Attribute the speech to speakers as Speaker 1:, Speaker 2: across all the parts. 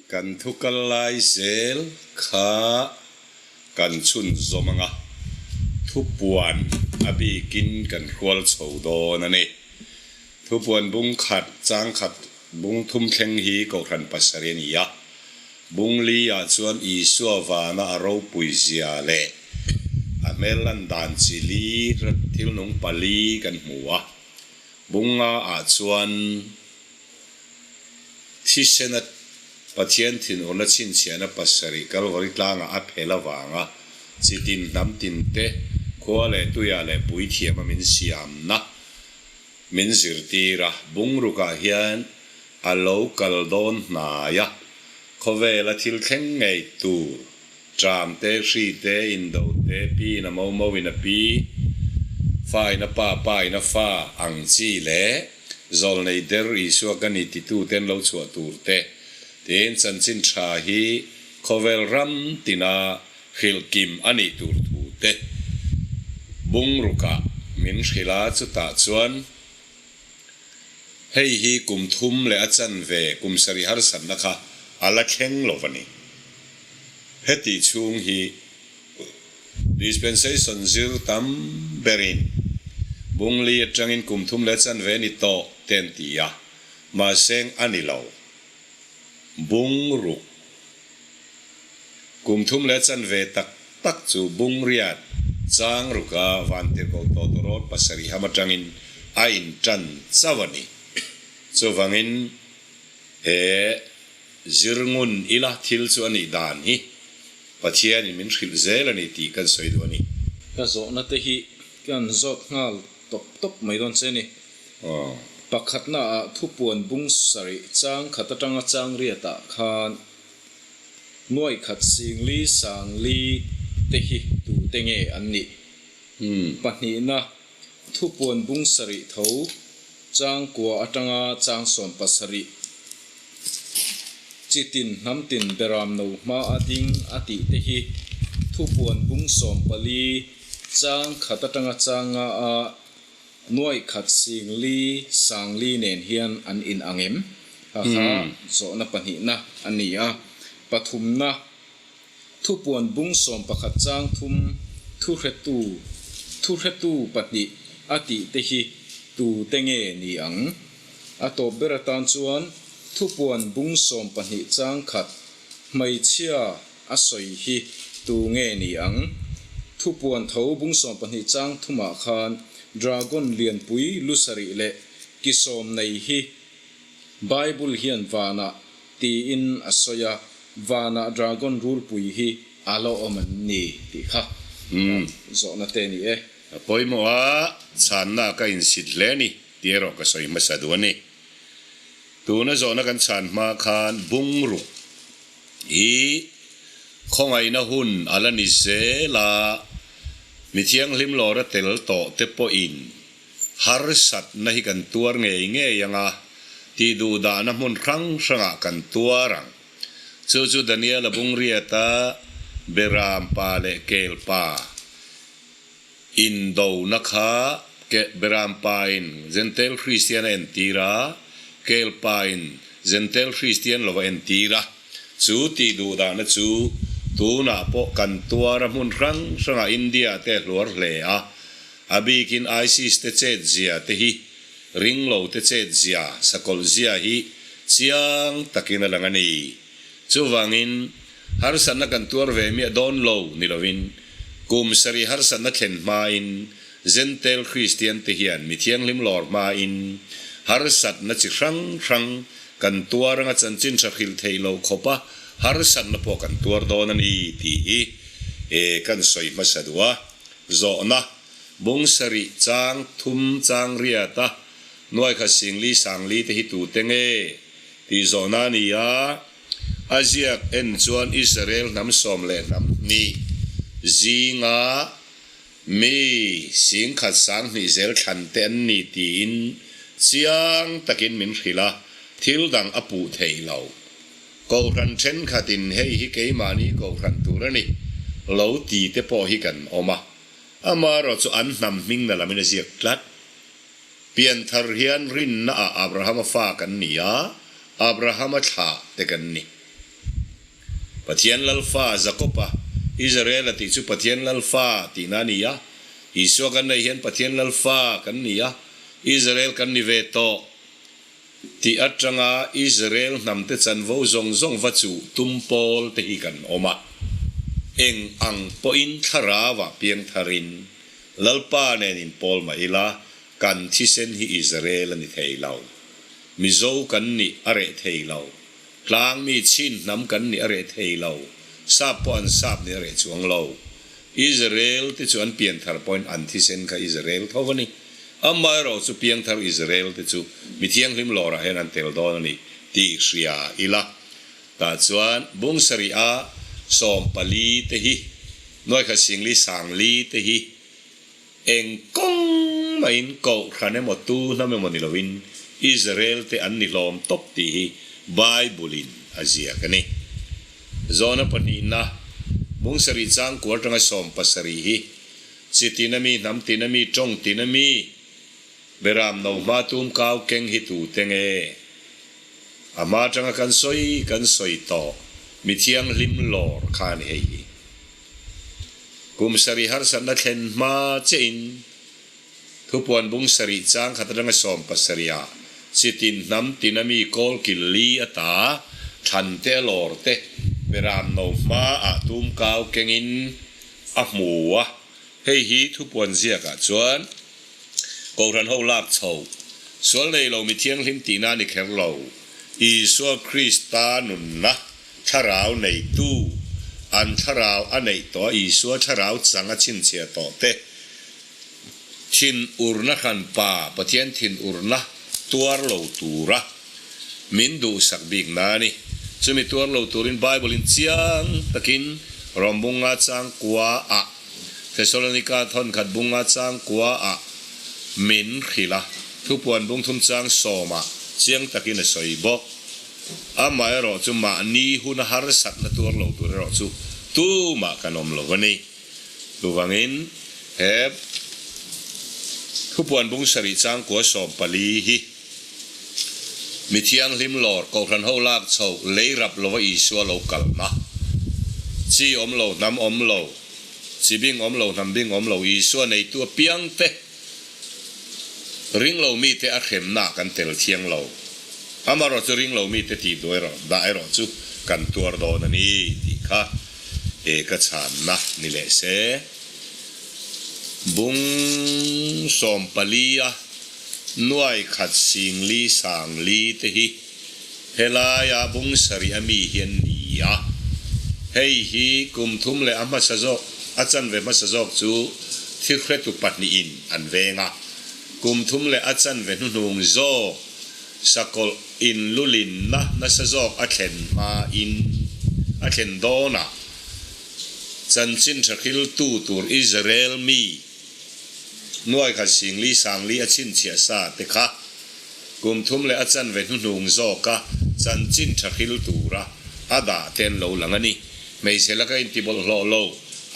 Speaker 1: Kan thu kal lai zel kha kan chhunzawm ang a, thupuan a bikin kan hrual chho dawn a ni. Thupuan bung khat, chang khat, bung thum thleng hi Kohhran pasarih a ni a. Bung li ah chuan Isua vana a ropui zia leh a hmel lan dan chi li thil nung pali kan hmu a. Bung nga ah chuan Thisena Pathian thinurna chhinchhiahna pasarih Kalvari tlangah a phel avanga chitin hnam tinte khua leh tuiah leh puithiama min siamna min zirtir a. Bungrukah hian a lo kal dawn hnai a, khawvela thil thleng ngei tur Ṭam te, hri te, indo te, pi in a mo mo in a pi, fa in a pa, pa in a fa ang chi leh zawlnei der Isua ka ni titu ten lo chhuah tur te tiin chanchin ṭha hi khawvel ram tina hrilh kim a nih tur thu te bungrukah min hrilh a, chutah chuan Hei hi kum thum leh a chanve kum sarih harsatna kha a la thleng lo a ni. Hetih chhung hi dispensation zir tam berin Bungli atangin kum thum leh a chanve a ni tawh te an ti a, mahseng a ni lo. Bungruk Kum thum leh chanve tak tak chu Bungriat Changruka Vantirhkoh Tawtawrawt pasarih ham atangin a intan chauh a ni. Chuvangin he zirngun ila thil chu a nih dan hi Pathianin min hrilh zel a ni tih kan sawi duh a ni.
Speaker 2: Ka zawhna te hi kan zawt nghal tawp tawp mai dawn che ni. Pakhatna ah thupuan bung sarih chang khat atanga chang riatah khan Nuai khat singli sangli te hi tute nge an nih? Pahnihna, thupuan bung sarih tho chang kua atanga chang sawm pasarih chitin hnamtin beram no hma a ding a tih te hi thupuan bung sawm pali chang khat atanga chang nga a Nuai khat singli sangli nen hian an in ang em? Kha kha zawhna pahnihna a ni a. Pathumna, Thupuan bung 11 chang thum thuhretu thuhretu pahnih a tih te hi tu te nge ni ang? A tawp ber atan chuan thupuan bung 12 chang khat hmeichhia a sawi hi tu nge ni ang? Thupuan tho bung 12 chang thumah khan Dragon lianpui lu sarih leh ki sawm nei hi Bible hian vanah tiin a sawi a, vanah Dragon rulpui hi a la awm an ni tih kha zawhna te a ni e.
Speaker 1: A pawimawh a, chhanna ka insit hle a ni tih erawh ka sawi hmasa duh a ni. Tuna zawhna kan chhan hma khan bungruk Hi khawngaihna hun a la ni zel a, mi thianghlim lawra tel tawh te pawhin harsatna hi kan tuar ngei ngei ang a, tih duhdahna hmun hrang hrangah kan tuar ang. Chu chu Daniel-a Bungriata Beram pa leh Kel pa indona kha ke Beram pain Jentail Kristian a entir a, Kel pain Jentail Kristian lo a entir a. Chu tih duh dahna chu tunah pawh kan tuar a hmun hrang hrangah India te a hluar hle a, a bikin ISIS te chet zia te hi ringlo te chet zia, sakawlh zia hi chiang takin a lang a ni. Chuvangin Harsatna kan tuar ve miah dawn lo ni lovin, kum sarih harsatna thlen hmain Jentail Kristiante hian mi thianghlim lawr hmain harsatna chi hrang hrang kan tuar anga chanchin tha hrilh theih loh khawpa harsatna pawh kan tuar dawn a ni tih hi kan sawi hmasa duh a. Zawhna, Bung sarih chang thum chang riata nuaikhat singli sangli te hi tute nge tih zawhna a ni a. A ziak en chuan Israel hnam sawm leh hnam hnih zinga mi singkhat sanghnih zel thlan te an ni tiin chiang takin min hrilh a, thil dang a puh theih lo. Kohhran thenkhatin hei hi keimahni kohhran tur a ni lo ti te pawh hi kan awm a, amaherawh chu an hnam hming na lamin a ziak tlat. Pianthar hian rinna ah Abrahama fa kan ni a, Abrahama thlah te kan ni. Pathian Lalfa Jakob-a, Israel-a tih chu Pathian Lalfa tihna a ni a. Isua kan neih hian Pathian Lalfa kan ni a, Israel kan ni ve tawh tih atanga Israel hnamte chanvo zawng zawng va chuh tum pawl te hi kan awm a. Eng ang pawhin thlarauah piangtharin Lalpa nen inpawl mah ila, kan thisen hi Israel a ni thei lo. Mizo kan nih a reh thei lo. Tlang mi chin hnam kan nih a reh thei lo. Sap pawh an sap nih a reh chuang lo. Israel te chu an pianthar pawhin an thisen kha Israel tho a ni. Amaherawh chu piangthar Israel te chu mi thianghlim lawrah hian an tel dawn a ni tih hria ila. Tah chuan bung sarih a 14 te hi nuaikhat singli sangli te hi Eng kawng mahin kohhran emaw tu hnam emaw ni loin Israel te an ni hlawm tawp tih hi Bible-in a ziak a ni. Zawhna pahnihna, Bung sarih chang kual atanga 17 hi chi tin a mi, hnam tin a mi, tawng tin a mi, beram no hma tum kau keng hi tu te nge? A hma atanga kan sawi kan sawi tawh mi thianghlim lawr kha a ni hei hi. Kum sarih harsatna thlen hma chiahin Thupuan bung sarih chang khat atanga 17 ah chitin hnam tina mi kawl kil li ata thlan te a lawr te beram no hma ah tum kau kengin a hmu a, hei hi Thupuan ziakah chuan Kohhran ho lak chho sual nei lo mi thianghlim tihna a ni kher lo, Isua Krista nunna Thlarau neitu, an thlarau a neih tawh a Isua thlarau chang a chhinchhiah tawh te, thin urna hranpa Pathian thin urna tuar lo tura min duhsak bik na a ni. Chumi tuar lo turin Bible in chiang takin Rom bunga chang kua ah, Thesalonika thawnkhat bunga chang kua ah min hrilh a, thupuan bung thum chang sawmah chiang takin a sawi bawk. Amaherawh chu mahni huna harsatna tuar lo tur erawh chu tumah kan awm lo a ni. Chuvangin he Thupuan bung sarih changkua 14 hi mi thianghlim lawr Kohhran ho lak chhoh lei rap lova Isua lo kalna, chi awm lo, hnam awm lo, chi bing awm lo, hnam bing awm lo, Isua neitu apiangte ring lo mite a hremna kan tel thiang lo. Amaherawh chu ring lo mite tih duh erawh dah erawh chu kan tuar dawn a ni tih kha e ka chhanna ni leh se. Bung 14 a nuai khat singli sangli te hi helaia bung sarih a mi hi an ni a. Hei hi kum thum leh a hmasa zawk a chanve hmasa zawk chu thilhretu pahnihin an veng a. Kum thum leh a chanve hnuhnung zawk sakawlh inlulinna nasa zawk a thlen hmain a thlen dawnah chanchin tha hriltu tur Israel mi nuai khat singli sangli a chhinchhiah sa te kha kum thum leh a chanve hnuhnung zawka chanchin tha hril tura a dah te an lo lang a ni. Hmeichhe laka intibawlhhlawh lo,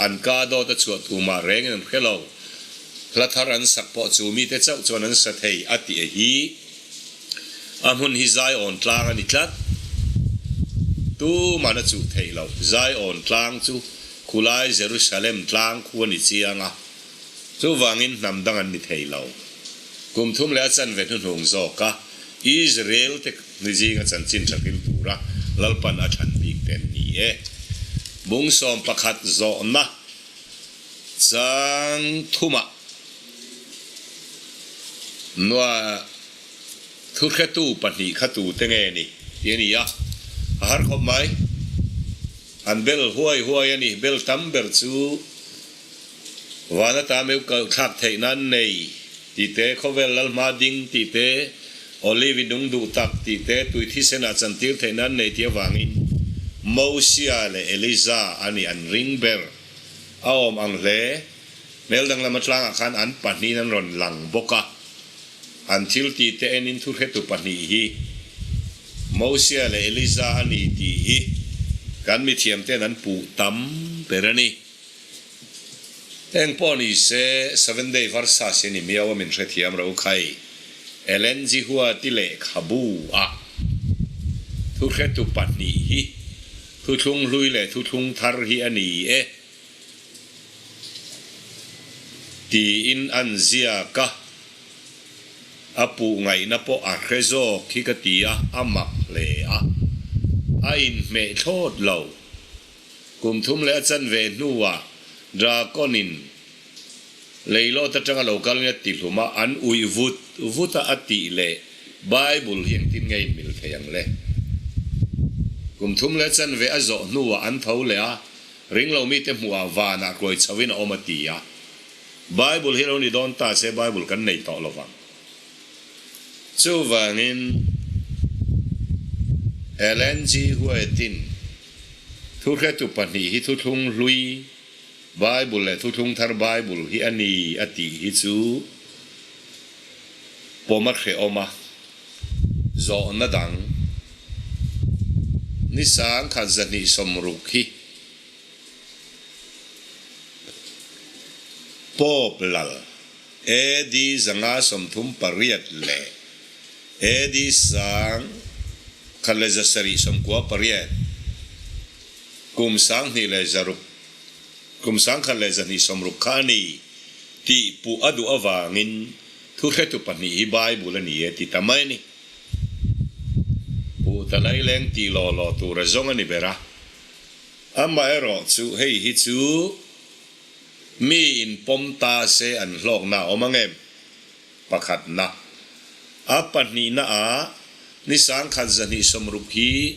Speaker 1: an ka dawt a chhuah tumah rengin an hre lo. Hla thar an sak pawh chu mite chauh chuan an sa thei a tih a hi. A hmun hi Zion tlang a ni tlat. Tuman a chuh theih loh. Zion tlang chu khulai Jerusalem tlang khu a ni chiang a. Chuvangin hnam dang an ni thei lo. Kum thum leh a chanve hnuhnung zawk a Israel te ni zinga chanchin tha hrim tura Lalpan a thlan bik te an ni e. Bung 11 zawhna. Chang thumah nua thuhretu pahnih kha tute nge ni tih a ni a, a har khawp mai. An bel huai huai a ni, bel tam ber chu van ata meu kalh thlak theih nan nei tih te, khawvel lal hma ding tih te, olive i nung duh tak tih te, tui thisenah chantir theih nan nei tih avangin Mosia leh Eliza a ni an ring ber. A awm ang hle. Hmel danglam atlangah khan an pahnihin an rawn lang bawk a. An thil tih te enin thuhretu pahnih hi Mosia leh Eliza a ni tih hi kan mithiamte'n an puh tam ber a ni. Eng pawh ni se, Seven Day Versas hi a ni miau a min hrethiam ro khai. Ellen G. Huati lehkhabu ah thuhretu pahnih hi. Thuthlung Hlui leh Thuthlung Thar hi a ni e tiin an ziak a, a puh ngaihna pawh a hre zawk hi ka ti a, a mak hle a, a inhmeh thlawt lo. Kum thum leh a chanve hnuah Dragon-in Leilawt atanga lo kal nge tihlum a, an uih vut vut a a tih leh Bible hi engtin nge inmil thei ang le? Kum thum leh chanve a zawh hnuah an tho leh a, ringlo mite hmuhah vanah hruai chhoin a awm a ti a. Bible hi lo ni dawn ta se Bible kan nei tawh lovang. Chuvangin Ellen G. White-in thuhretu pahnih hi thuthlung hlui, Bible leh Thuthlung Thar Bible hi a ni a tih hi chu pawm a hrehawm a, zawhna dang ni sangkhat zahnih sawmruk hi Pope lal AD 538 leh AD 1798 kum 2600 Kum 1260 kha a ni tih puh a duh avangin thuhretu pahnih hi Bible a ni e ti ta mai a ni. Puh ta laileng tih law law tur a zawng a ni ber a. Amaherawh chu hei hi chu mi inpawm ta se an hlawkna a awm ang em? Pakhatna, a pahnihna ah ni 1260 hi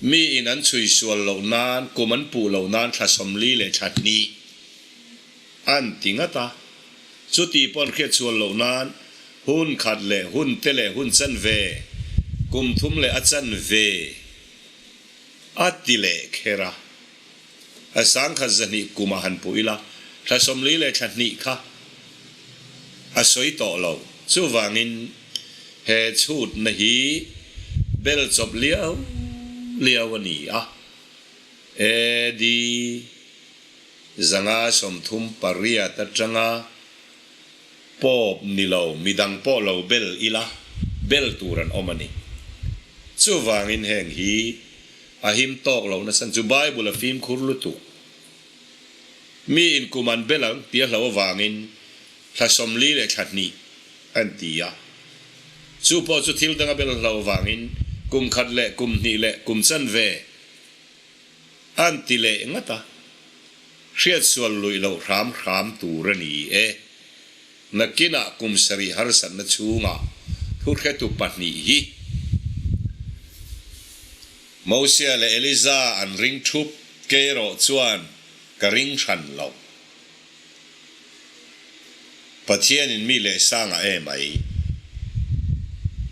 Speaker 1: mi in an chhui sual loh nan, kum an puh loh nan thla 40 leh thla hnih an ti ngat a. Chuti pawh an hriat sual loh nan hun khat leh hun te leh hun chanve, kum thum leh a chanve a ti leh kher a. A 1200 kum ah han puh ila, thla 40 leh thla hnih kha a sawi tawh lo. Chuvangin he chhutna hi bel chawp liau liau a ni a, AD 538 atanga Pope ni lo, midang pawh lo bel ila, bel tur an awm a ni. Chuvangin heng hi a him tawk lo nasa chu Bible a fimkhur lutuk. Mi in kum an bel ang tih a hlo avangin thla 40 leh thla hnih an ti a. Chu pawh chu thil dang a bel hlo avangin kum khat leh kum hnih leh kum chanve an ti leh ngat a. Hriat sual luih loh hram hram tur a ni e. Nakinah kum sarih harsatna chhungah thuhretu pahnih hi Mosia leh Eliza an ring thup, kei erawh chuan ka ring hran lo. Pathianin mi leh sangah e mai.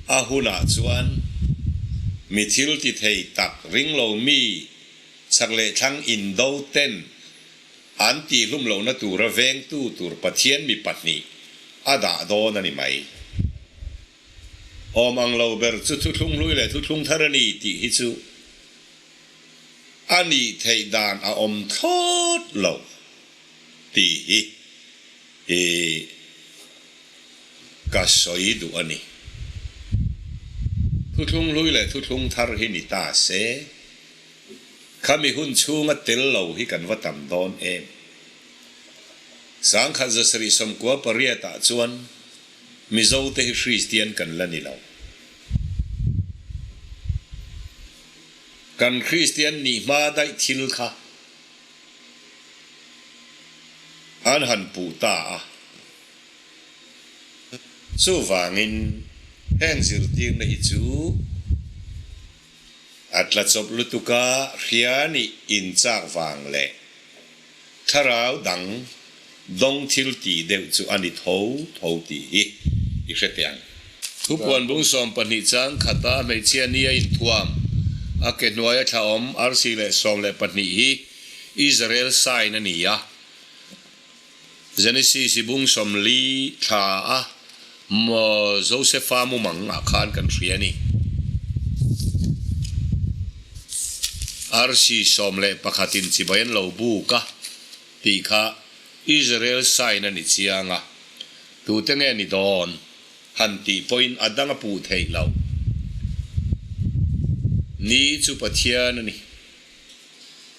Speaker 1: A hunah chuan mi thil ti thei tak ring lo mi Chak leh thlang indo ten an tihhlum lohna tura vengtu tur Pathian mi pahnih a dah dawn a ni mai. Awm ang lo ber chu thuthlung hlui leh thuthlung thar a ni tih hi chu a nih theih dan a awm thlawt lo tih hi i ka sawi duh a ni. Thuthlung hlui leh thuthlung thar hi ni ta se. Khami hun chhunga tel lo hi kan va tam dawn em? 1798 ah chuan Mizote hi Kristian kan la ni lo. Kan Kristian nih hma daih thil kha an han puh ta a. Chuvangin heng zirtirna hi chu A tla chawp lutuk a, hria nih inchak vang leh thlarau dang dawng thil tih deuh chu a ni tho tho tih hi i hre teh ang. Thupuan bung 12 chang khata hmeichhia ni a inthuam, a ke hnuaia thla awm arsi leh 12 hi Israel sign a ni a. Genesis i bung 40 thla a Josefa mumang ah khan kan hria a ni. Arsi 11 in chibai an lo buk a tih kha Israel sign a ni chiang a, tute nge ni dawn han tih pawhin a dang a puh theih loh. Ni chu Pathian a ni.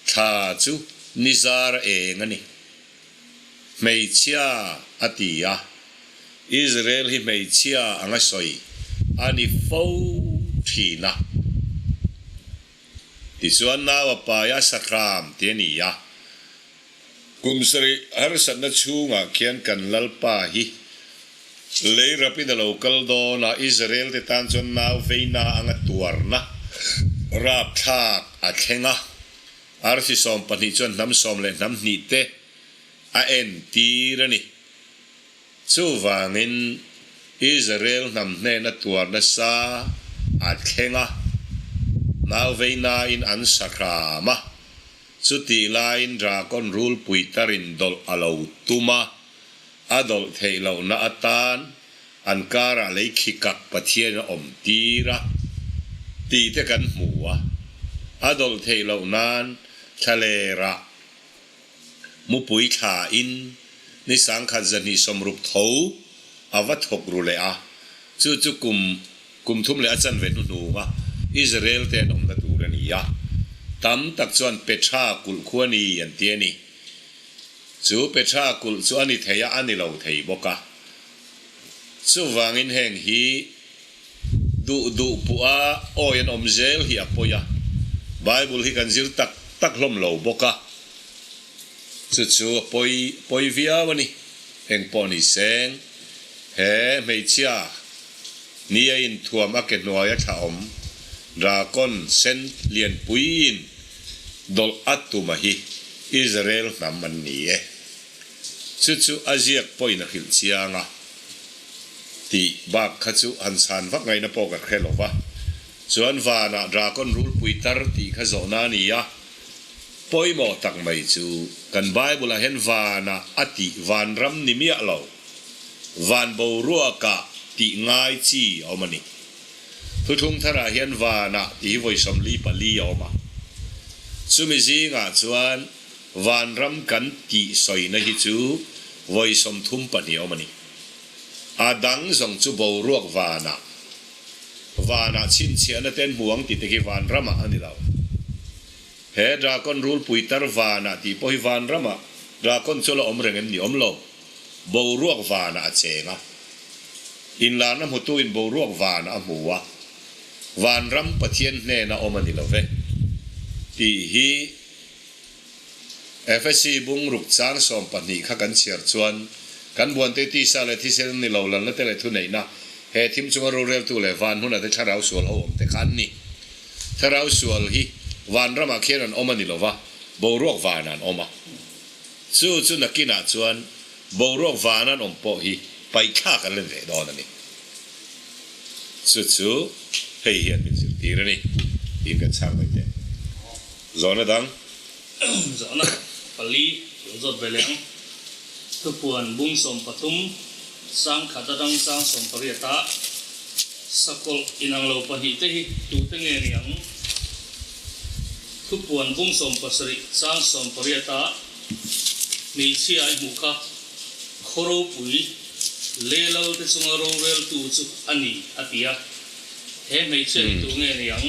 Speaker 1: Thla chu ni zar eng a ni. Hmeichhia a ti a, Israel hi hmeichhia anga sawi a ni fo thin a. Tichuan nau a pai a sahram ti a ni a. Kum sarih harsatna chhungah khian kan Lalpa hi lei rapin a lo kal dawn a, Israel te tan chuan nau veina anga tuarna rapthlak a thleng a. Arsi 12 chuan hnam sawm leh hnam hnih te a entir a ni. Chuvangin Israel hnam hnena tuar nasa a thleng a, nauveinain an sa hram a, chutih laiin Drakon rulpui tarin dawlh a lo tum a, a dawlh theih lohna atan an karah lei khikak Pathian a awm tir a tih te kan hmu a, a dawlh theih loh nan thlalerah Mupui thla in ni sangkhat zahnih sawmruk tho a va thawk ru leh a, chu chu kum kum thum leh a chanve hnuhnunga Israel te an awmna tur a ni a, tam tak chuan Petra kulh khu a ni an ti a ni. Chu Petra kulh chu a ni thei a, a ni lo thei bawk a. Chuvangin heng hi duh duh puh a awi an awm zel hi a pawi a, Bible hi kan zir tak tak hlawm lo bawk a, chu chu a pawi pawi viau a ni. Eng pawh ni seng, he hmeichhia ni a inthuam a ke hnuai a thla awm drakon sen lianpuiin dawlh a tuma hi Israel hnam an ni e. Chu chu a ziak pawhin a hrilh chiang a, tih bak kha chu han chhan vak ngaihna pawh ka hre lo va. Chuan vanah Drakon rulpui tar tih kha zawhna a ni a, pawimawh tak mai chu kan Bible-ah hian vanah a tih vanram ni miah lo, van boruakah tih ngai chi a awm a ni. Thuthlung tharah hian vanah tih hi vawi 44 a awm a, chumi zingah chuan Vanram kan tih sawina hi chu vawi 32 awm a ni. A dang zawng chu boruak vanah, vanah chhinchhiahna te an hmu ang tih te khi vanramah a ni lo. He Drakon rulpui tar vanah tih pawh hi vanramah Drakon chu a la awm reng em ni? Awm lo. Boruak vanah a cheng a. Inlarna hmutuin boruak vanah a hmu a. Vanram Pathian hnena awm a ni lo ve tih hi. Efesi bungruk chang 12 kha kan chhiar chuan, kan buante tisa leh thisen ni lo lalna te leh thuneihna, he thim chunga roreltu leh van hmuna te thlarau sual ho awm te kha an ni. Thlarau sual hi van ramah khian an awm a ni lo va, boruak vanah an awm a. Chu chu nakinah chuan boruak vana an awm pawh hi paihthlak an len ve dawn a ni. Chu chu hei hian min zirtir a ni tiin kan chhang mai teh. Zawhna dang.
Speaker 3: Zawhna pali lo zawt ve leh ang. Thupuan bung 13 sang khat atang chang 18 ah sakawlh inang lo pahnih te hi tute nge ni ang? Thupuan bung 17 chang 18 ah hmeichhia i hmuh kha khaw ropui lelal te chunga roreltu chu a ni a ti a. He hmeichhia hi tu nge ni ang?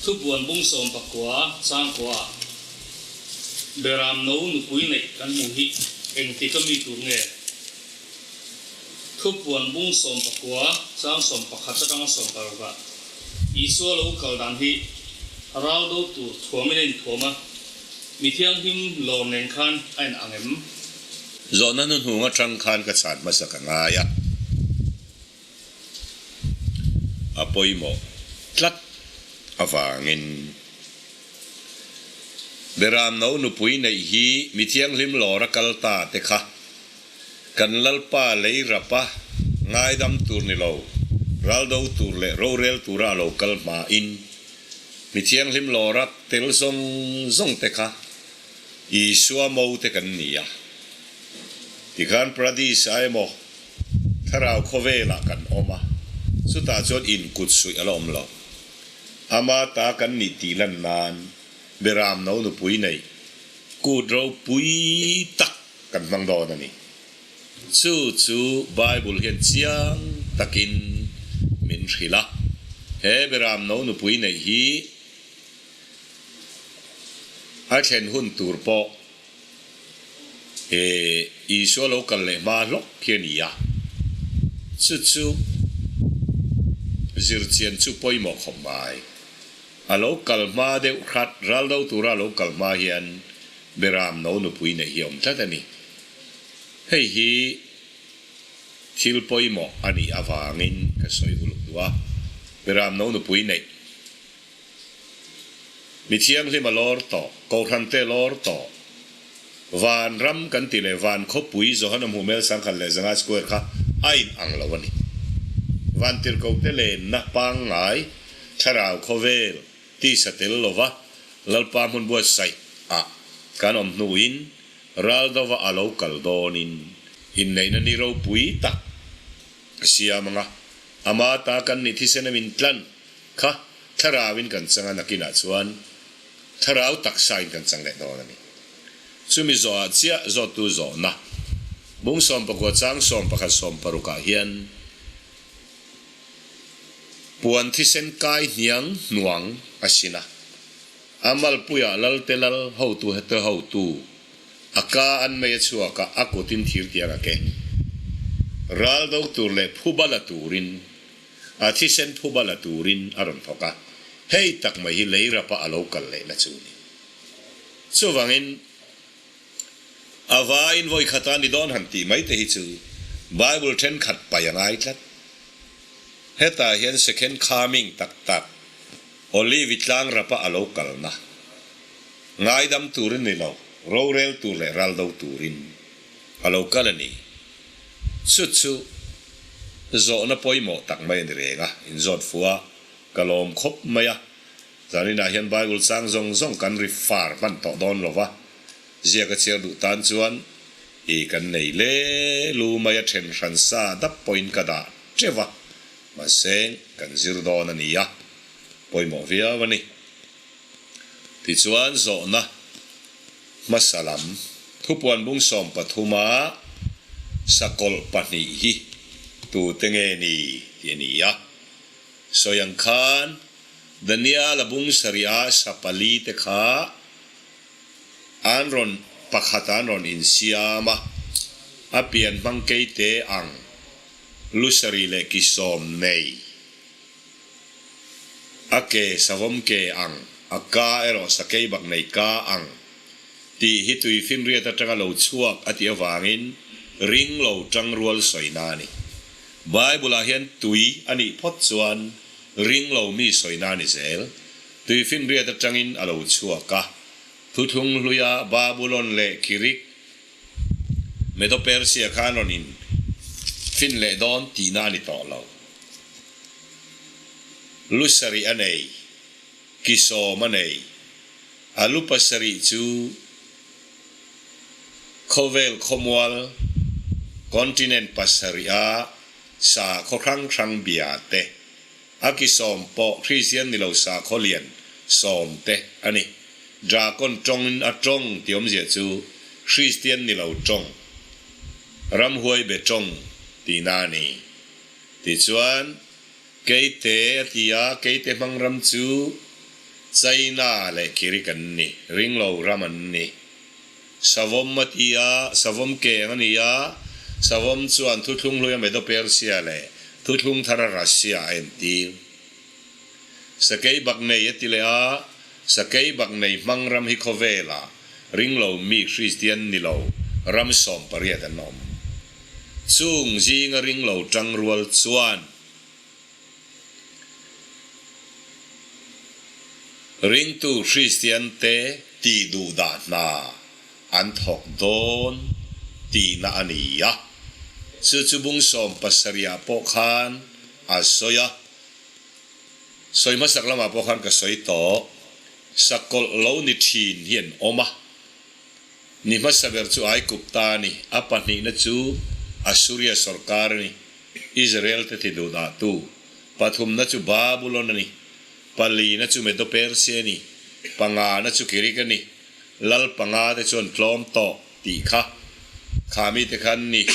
Speaker 3: Thupuan bung 19 changkua ah Beram no nupui neih kan hmuh hi engtik a mi tur nge? Thupuan bung 19 chang 11 atanga 16 ah Isua lo kal dan hi ral do tur thuamin a inthuam a, mi thianghlim lawr nen khan a in ang em?
Speaker 1: Zawhna hnuhnung atang khan ka chhan hmasa ka ngai a. A pawimawh tlat avangin Beram no nupui neih hi mi thianghlim lawr a kal ta te kha kan Lalpa lei rapa ngaidam tur ni lo, raldo tur leh rorel tura a lo kal hmain mi thianghlim lawr a tel zawng zawng te kha Isua mo te kan ni a. Tikhan Paradis ah emaw Thlarau khawvelah kan awm a, chutah chuan inkut suih a la awm lo. Ama ta kan nih tih lan nan Beram no nupui nei kut ropui tak kan hmang dawn a ni. Chu chu Bible hian chiang takin min hrilh a. He Beram No nupui neih hi a thlen hun tur pawh he Isua lo kal leh hma hlawk hi a ni a, chu chu zirchian chu pawimawh khawp mai. A lo kal hma deuh hrat, ral do tura a lo kal hma hian Beram No nupui neih hi a awm tlat a ni. Hei hi thil pawimawh a nih avangin ka sawi uluk duh a, Beram No nupui neih Mi thianghlim a lawr tawh, Kohhran te lawr tawh. Van ram kan ti leh van khawpui Johana hmuh mel 1500 square kha a in ang lo a ni. Van tirhkoh te lenna pangngai thlarau khawvel tisa tel lova Lalpa hmun buatsaih ah kan awm hnuin raldova a lo kal dawnin inneihna ni ropui tak a siam anga ama ta kan nih thisen a min tlan Kha thlarauin kan chang a, nakinah chuan thlarau taksain kan chang leh dawn a ni. Chumi zawhah chiah zawttu zawhna bung 19 chang 11 60 ah hian puan thisen kai hniang hnuang a sin a, a malpuiah lalte lal hotu hete hotu a ka an mei a chhuak a, a kutin thir tiang a keng. Ral do tur leh phuba la turin A thisen phuba la turin a rawn thawk a, hei tak mai hi lei rapa a lo kal lehna chu a ni. Chuvangin, a vaiin vawi khata ni dawn han tih mai te hi chu Bible thenkhat pai a ngai tlat. Hetah hian second coming tak tak, Olive tlang rapa a lo kalna, ngaidam turin ni lo, rorel tur leh ral do turin a lo kal a ni. Chu chu zawhna pawimawh tak mai a ni reng a, inzawt fuh a, ka lawm khawp mai a. Zaninah hian Bible chang zawng zawng kan ri far hman tawh dawn lo va, ziak a chhiar duh tan chuan i kan nei le lu mai a then hran sa dap pawhin ka dah teuh va, mahse kan zir dawn a ni a, pawimawh viau a ni. Tichuan zawhna hmasa lam thupuan bung 13 a sakawlh pahnih hi tute nge ni tih a ni a. Sawi ang khan Daniel-a bung sarih a sa pali te kha an rawn pakhat an rawn insiam a, a pian hmang keite ang lu sarih leh ki sawm nei. A ke savawm ke ang, a ka erawh sakei bak nei ka ang tih hi tuifinriat atanga lo chhuak a tih avangin ring lo tangrual sawina a ni. Bible-ah hian tui a nih phawt chuan ring lo mi sawina a ni zel. Tuifinriat atangin a lo chhuak a, thuthlung hluia Babulon leh Kirik, Medo-Persia khan rawn in fin leh dawn tihna a ni tawh lo. Lu sarih a nei, ki sawm a nei. A lu pasarih chu khawvel khawmual, continent pasarih a sakhaw hrang hrang bia te, a ki sawm pawh Kristian ni lo sakhaw lian sawm te a ni. Drakon tawngin a tawng tih awmzia chu Kristian ni lo tawng, ramhuai be tawng tihna a ni. Tichuan, Keite a ti a, Keite hmang ram chu China leh Kirik an ni, ringlo ram an ni. Savawm a ti a, Savawm keng a ni a, Savawm chuan thuthlung hluia Medo-Persia leh thuthlung thara Russia a entir. Sakeibaknei a ti leh a, Sakeibaknei hmang ram hi khawvelah ringlo mi Kristian ni lo ram 18 an awm. Chung zinga ringlo tangrual chuan ringtu Kristian te tih duh dah hna an thawk dawn tihna a ni a. Chu chu bung 17 ah pawh khan a sawi a. Sawi hmasak lamah pawh khan ka sawi tawh. Sakawlh lo ni thin hi an awm a. Ni hmasa ber chu Aikupta a ni, a pahnihna chu Assuria sawrkar a ni, Israel te ti duhdahtu. Pathumna chu Babulon a ni, palina chu Medo-Persia a ni, pangana chu Kirik a ni, lal panga te chuan tlawm tawh tih kha kha mite kha an ni,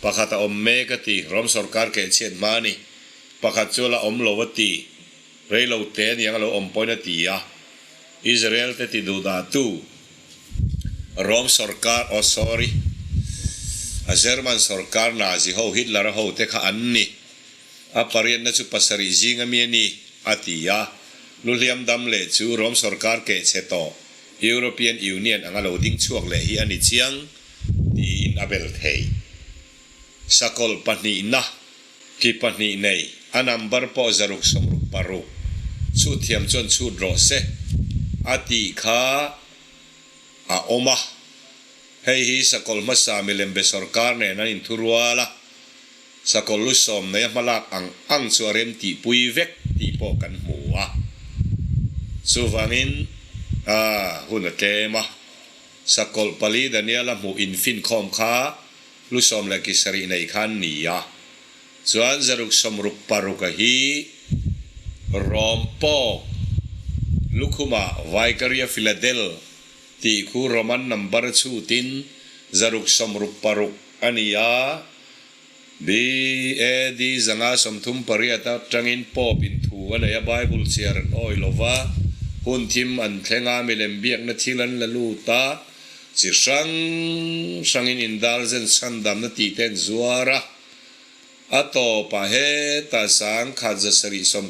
Speaker 1: pakhat a awm mek a ti, Rom sawrkar kehchhiat hma a ni, pakhat chu a la awm lo a ti. Rei lo te aniang a lo awm pawhin a ti a, Israel te ti duh dah tu Rome sorkar, oh sorry, a German sorkar Nazi ho Hitler a ho te kha an ni. A pariatna chu pasarih zing ami a ni, a ti a. Luhliam dam leh chu Rome sorkar keh chhe tawh European Union anga lo ding chhuak leh hi a ni chiang tiin a bel thei. Sakawlh pahnihna Ki pahnih nei, a number pawh 666, chhut thiam chuan chhut rawh se a tih kha a awm a. Hei hi Sakawlh hmasa milembe sawrkar nen an inthurual a, Sakawlh lu sawm nei a hmalak ang ang chu a rem tihpui vek tih pawh kan hmu a. Chuvangin a hun a tlem a, Sakawlh pali Daniel-a hmuh infinkhawm kha Lu sawm leh ki sarih nei khan ni a, chuan 666 a hi Rom Pope lukhumah Vicaria Philadel tih khu Roman number chhutin 666 a ni a, BAD 538 atangin Pope in thu a nei a, Bible chhiar an awi lo va, hun thim an thleng a, milem biakna thil an la lut a, Chi hrang hrangin indulgence chhandamna tih te an zuar a, a tawpah hetah 1798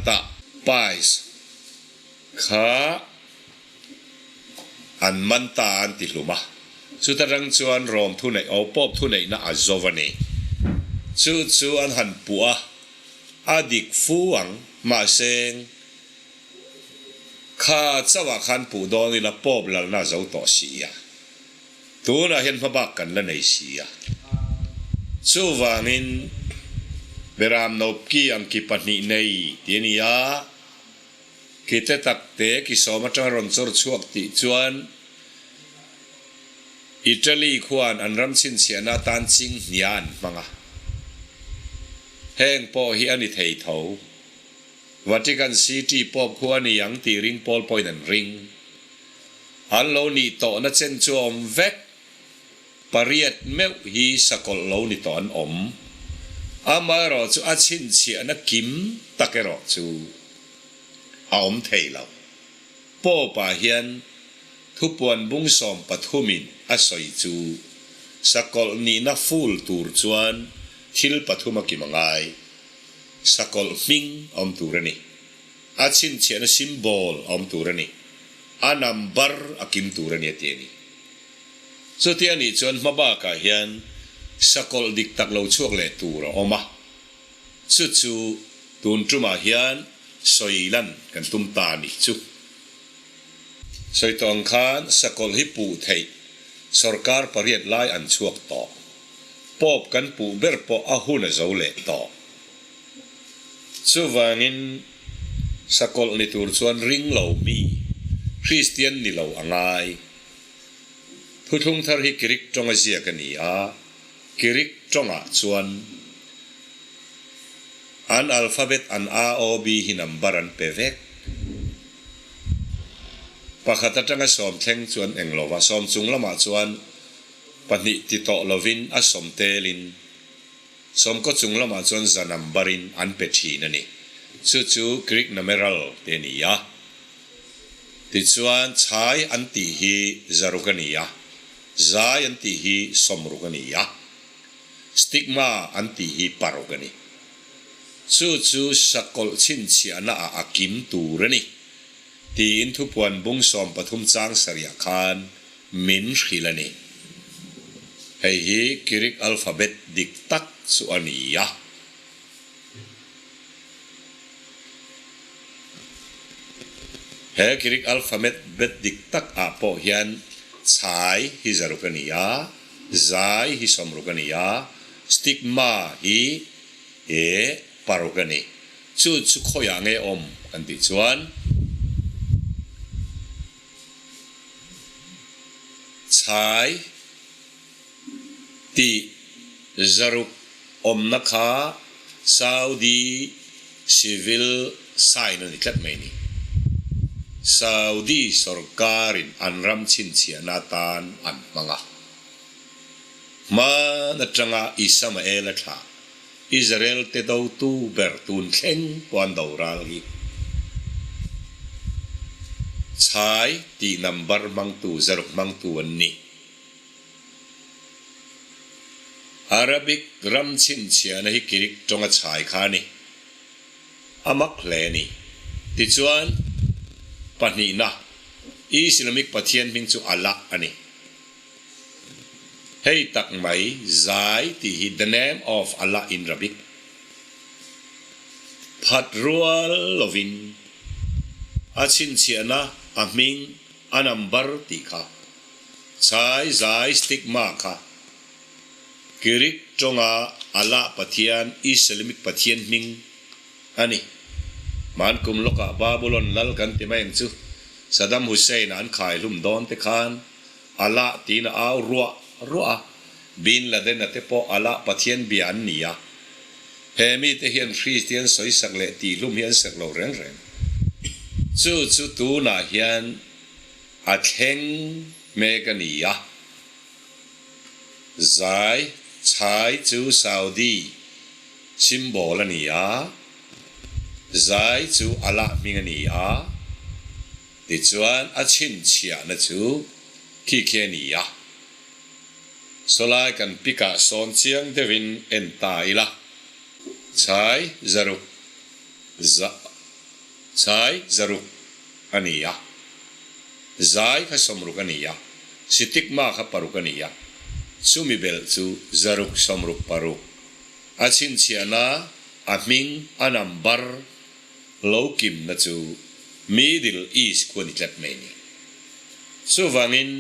Speaker 1: ah Pies kha an man ta an ti hlum a, chuta rang chuan Rom thuneih oh Pope thuneihna a zo a ni. Chu chu an han puh a, a dik fu ang, mahse Kha chauhah khan puh dawn ila Pope lalna a zo tawh si a, tunah hian hmabak kan la nei si a. Chuvangin Beram Nopki ang ki pahnih nei ti a ni a, ki te tak te ki sawm atanga rawn chawr chhuak tih chuan Italy khuan an ram chhinchhiahna atan ching hnia an hmang a, heng pawh hi a ni thei tho. Vatican City Pope khu a ni ang tih ring pawl pawhin an ring. An lo nih tawhna chen chu a awm vek. Pariat meuh hi sakawlh lo ni tawh an awm. Amaherawh chu a chhinchhiahna kim tak erawh chu a awm thei lo. Pope-ah hian thupuan bung sawm pathumin a sawi chu sakawlh nihna ful tur chuan thil pathum a kim a ngai. Sakawlh hming a awm tur a ni. A chhinchhiahna symbol a awm tur a ni. A number a kim tur a ni a ti a ni. Chuti a nih chuan hma bakah hian sakawlh dik tak lo chhuak leh tur a awm a. Chu chu tun tumah hian sawi lan kan tum ta a nih chu. Sawi tawh ang khan sakawlh hi puh theih sorkar pariat lai an chhuak tawh. Pope kan puh ber pawh a hun a zo leh tawh. Chuvangin sakawlh ni tur chuan ring lo mi, Kristian ni lo a ngai. Thuthlung thar hi Kirik tawnga ziak a ni a, Kirik tawngah chuan an alphabet an A O B hi number an pe vek. Pakhat atanga sawm thleng chuan eng lova, sawm chung lamah chuan Pahnih ti tawh lovin a sawm telin sawmkaw chung lamah chuan za number in an pe thin a ni. Chu chu Greek numeral te a ni a. Tichuan chhai an tih hi zaruk a ni a, zai an tih hi sawmruk a ni a, stigma an tih hi paruk a ni. Chu chu sakawlh chhinchhiahna ah a kim tur a ni tiin thupuan bung 13 chang sarih ah khan Min hrilh a ni. Hei hi Greek alphabet dik tak chu a ni a. He Greek alphamet bet dik tak ah pawh hian chhai hi zaruk a ni a, zai hi sawmruk a ni a, stigma hi e paruk a ni. Chu chu khawiah nge awm kan tih chuan. Chhai tih zaruk awmna kha Saudi civil sign a ni tlat mai ni. Saudi sorkarin an ram chhinchhiahna atan an hmang a. Hman atanga Isamael a thlah. Israel te dotu ber tun thleng pawh an do ral hi. Chhai tih number hmangtu zaruk hmangtu an ni. Arabic ram chhinchhiahna hi Greek tawnga chhai kha a ni. A mak hle a ni. Tichuan, pahnihna, Islamic Pathian hming chu Allah a ni. Hei tak mai, zai tih hi the name of Allah in Rabic. Phat rual lovin a chhinchhiahna, a hming, a number tih kha, chai zai stigma kha Greek tawnga Allah Pathian, Islamic Pathian hming a ni. Hman kum lawkah Babulon lal kan ti mai ang chu, Saddam Hussein-a an khaihlum dawn te khan Allah tiin a au ruah ruah a, Bin Laden-a te pawh Allah Pathian bia an ni a. He mite hian Kristian sawisak leh tihlum hi an serh lo reng reng. Chu chu tunah hian a thleng hmek a ni a. Zai chhai chu Saudi symbol a ni a, zai chu Allah hming a ni a. Tichuan a chhinchhiahna chu khi khi a ni a, sawlai kan pikah sawn chiang deuhin en ta ila, chhai zaruk za chhai zaruk a ni a, zai kha sawmruk a ni a, sitikma kha paruk a ni a, chumi belh chu zaruk sawmruk paruk a chhinchhiahna a hming a number Lo kimna chu Middle East khu a ni tlat mai a ni. Chuvangin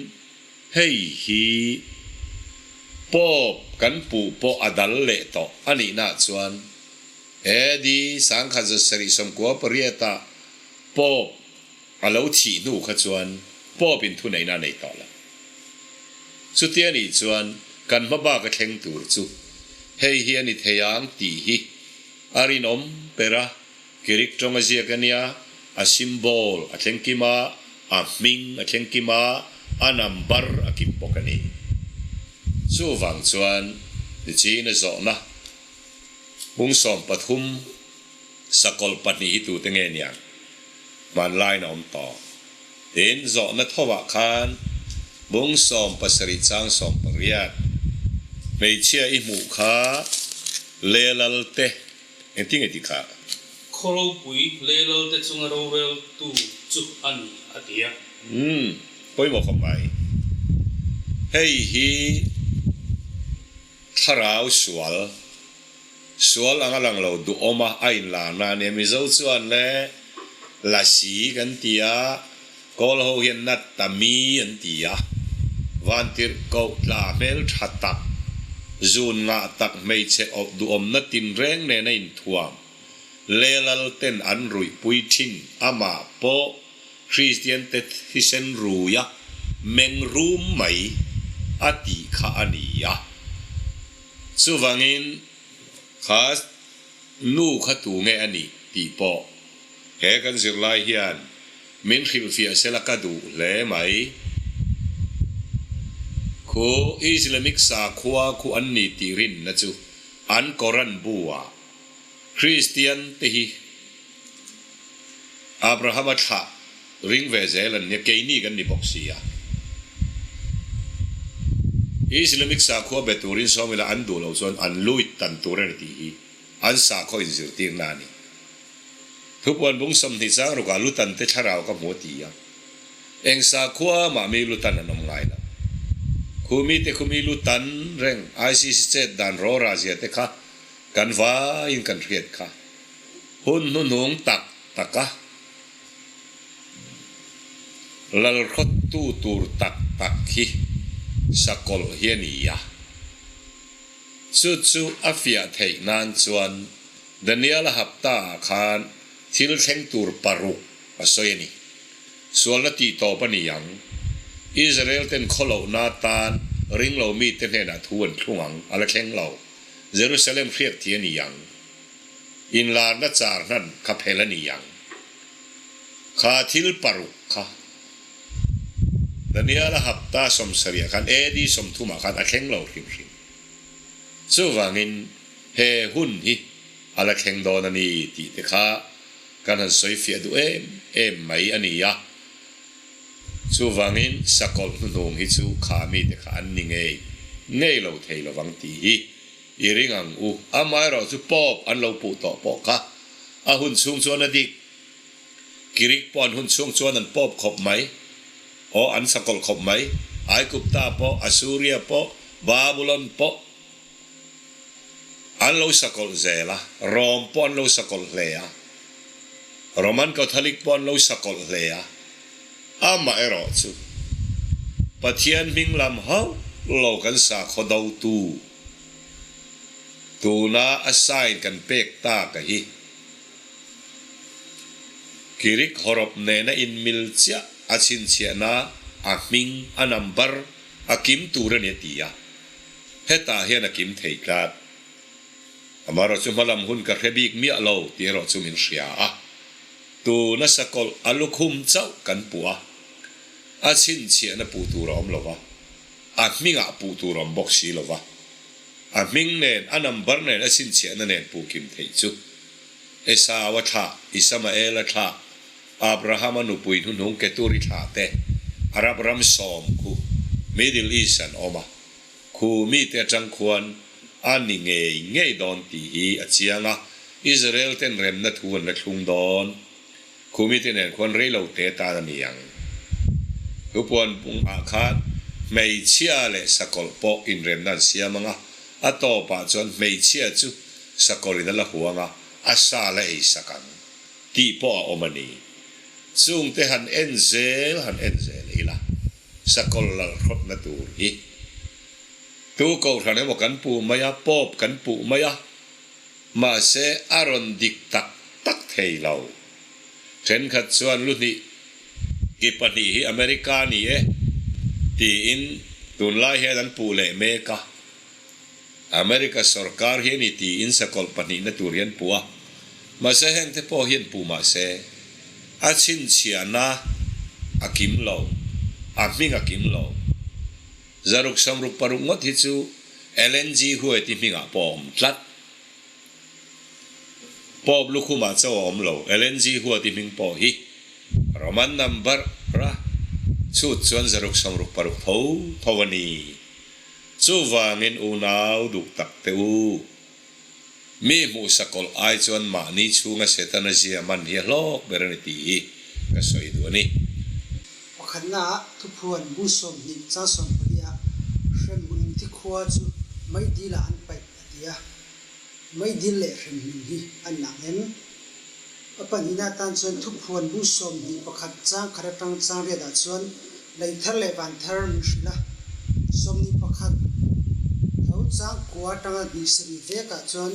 Speaker 1: hei hi Pope kan puh pawh a dal leh tawh a nihnaah chuan AD 1798 ah Pope a lo thih hnu kha chuan Pope in thuneihna a nei tawh lo. Chutia nih chuan kan hma bak a thleng tur chu hei hi a ni thei ang tih hi A rinawm ber a, Greek tawng a ziak a nia, a symbol a thleng kim a, a hming a thleng kim a, a number a kim bawk a ni. Chuvang chuan nichin a zawhna bung 13 sakawlh pahnih hi tute nge niang? Hmanlaiin a awm tawh. Tin, zawhna thovah khan bung 17 chang 18 hmeichhia i hmuh kha Lelal te engtin nge ti kha?
Speaker 3: Khaw ropui Lelal te chunga roreltu chu a ni, a ti a.
Speaker 1: Umm, pawimawh khawp mai. Hei hi thlarau sual Sual anga lang lo duhawm a a inlarna a nia. Mizo chuan le Lasi kan ti a, Kawl ho hian nat ta mi an ti a. Vantirh koh tla hmel tha tak, zun ngah tak hmeichhe awp duhawmna tinreng nen a inthuam. Lelal ten an ruihpui thin amah pawh Kristian te thisen ruia meng rum mai a tih kha a ni a. Chuvangin, kha nu kha tu nge a nih tih pawh he kan zirlai hian min hrilhfiah sela ka duh hle mai. Khu Islamic sakhua khu an ni tih rinna chu an Koran bu ah Kristian te hi Abrahama thlah ring ve zel an nia, keini kan ni bawk si a. Islamic sakhua be turin sawm ila an duh loh chuan an luit tan tur a ni tih hi an sakhaw inzirtirna a ni. Thupuan bung 20 chang rukah lutan te thlarau ka hmu a ti a. Eng sakhua mah mi lutan an awm ngai lo. Khumi te khumi lutan reng ISIS chet dan rawra zia te kha kan vaiin kan hriat kha. Hun hnuhnung tak taka lalhrawttu tur tak tak hi sakawlh hi a ni a. Chu chu a fiah theih nan chuan Daniel-a hapta-ah khan thil thleng tur paruk a sawi a ni. Sualna tih tawp a ni ang. Israel-ten khawlohna atan ringlo mite hnenah thu an thlung ang, a la thleng lo. Jerusalem hriat thi a ni ang. Inlarna char hnan kha phel a ni ang. Kha thil paruk kha Daniel-a hapta 70 ah khan AD 30 ah khan a thleng lo hrim hrim. Chuvangin He hun hi a la thleng dawn a ni tih te kha kan han sawi fiah duh em em mai a ni a. Chuvangin sakawlh hnuhnung hi chu kha mite kha an ni ngei ngei lo thei lovang tih hi i ring ang u. Amaherawh chu Pope an lo puh tawh pawh kha a hun chhung chuan a dik. Kirik pawh an hun chhung chuan an Pope khawp mai. Aw an sakawlh khawp mai. Aigupta pawh, Assuria pawh, Babulon pawh an lo sakawlh zel a, Rom pawh an lo sakawlh hle a, Roman Catholic pawh an lo sakawlh hle a, amaherawh chu Pathian hming lam hauh lo kan sakhaw dotu tuna a sign kan pek tak a hi Kirik hawrawp nena inmil chiah a chhinchhiahna a hming a number a kim tur a ni a ti a. Hetah hian a kim thei tlat. Amaherawh chu hmalam hun ka hre bik miah lo tih erawh chu min hria a. Tuna sakawlh a lukhum chauh kan puh a, a chhinchhiahna puh tur a awm lo va, a hmingah puh tur a awm bawk si lo va. A hming nen, a number nen, a chhinchhiahna nen puh kim theih chu Esau a thlah, Isamael a thlah, Abrahama nupui hnuhnung Keturi thlah te, Arab ram sawm khu Middle East an awm a. Khu mite atang khuan a ni ngei ngei dawn tih hi a chiang a, Israel ten remna thu an la thlung dawn. Khu mite nen khuan rei lo te tan a ni ang. Thupuan bungah khan hmeichhia leh sakawlh pawh inremna an siam ang a, a tawpah chuan hmeichhia chu sakawlhin a la huang a, a sa la ei sak ang tih pawh a awm a ni. Chungte han en zel han en zel ila. Sakawlh lalhrawtna tur hi tu kohhran emaw kan puh mai a, Pope kan puh mai a, mahse a rawn dik tak tak thei lo. Thenkhat chuan lu hnih ki pahnih hi America ni e tiin tunlai hian an puh leh mek a, America sorkar hi a ni tiin sakawlh pahnihna tur hi an puh a, mahse hengte pawh hian puh mahse a chhinchhiahna a kim lo, a hming a kim lo. Zaruk samruk paruk ngawt hi chu Ellen G. Huaiti hmingah pawh a awm tlat. Pope lukhumah chauh a awm lo, Ellen G. Huaiti hming pawh hi Roman number ra chhut chuan zaruk samruk paruk tho tho a ni. Chuvangin unau duh tak te u, mi hmuh sakawlh ai chuan mahni chhunga Setana zia man hi a hlawk ber a ni tih hi ka sawi duh a ni.
Speaker 4: Pakhatnaah thuphuan bung 20 chang 14 ah hremhmun tikhua chu meidil ah an paih a ti a, meidil leh hremhmun hi an ang em? A pahnihna atan chuan thuphuan bung 21 chang khat atang chang riat ah chuan Lei thar leh van thar min hrilh a, 21 tho chang kua atanga hnih sarih vekah chuan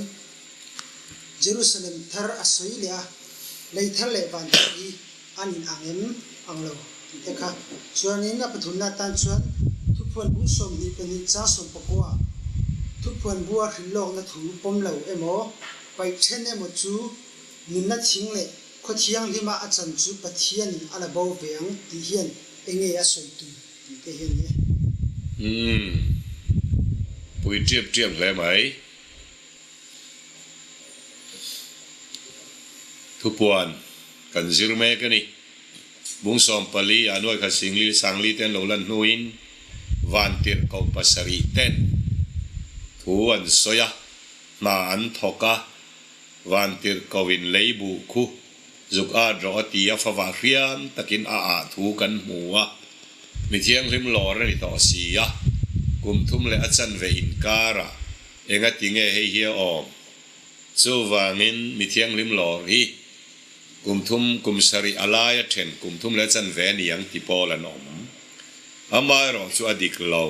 Speaker 4: Jerusalem thar a sawi leh a, lei thar leh van thar hi an in ang em ang lo tih te kha. Chuanin a pathumna atan chuan thuphuan bung 22 chang 19 thuphuan bua hrilh lawkna thu pawm lo emaw paih then emaw chu Nunna thing leh khaw thianghlima a chan chu Pathianin a la bo ve ang tih hian enge a sawi tum tih te hian e.
Speaker 1: Umm. Pui tiap tiap hle mai. Thupuan kan zir mek a ni. Bung 14 ah nuai khat singli sangli te an lo lan hnuin vantirh koh pasarih ten thu an sawi a, hna an thawk a, Vantirhkohin lei buh khu zuk at rawh a ti a, favah hriam takin a ah thu kan hmu a, mi thianghlim lawr a ni tawh si a, kum thum leh a chanve inkarah engati nge hei hi a awm? Chuvangin mi thianghlim lawr hi kum thum kum sarih a laia then kum thum leh a chanve a ni ang ti pawl an awm. Amaherawh chu a dik lo.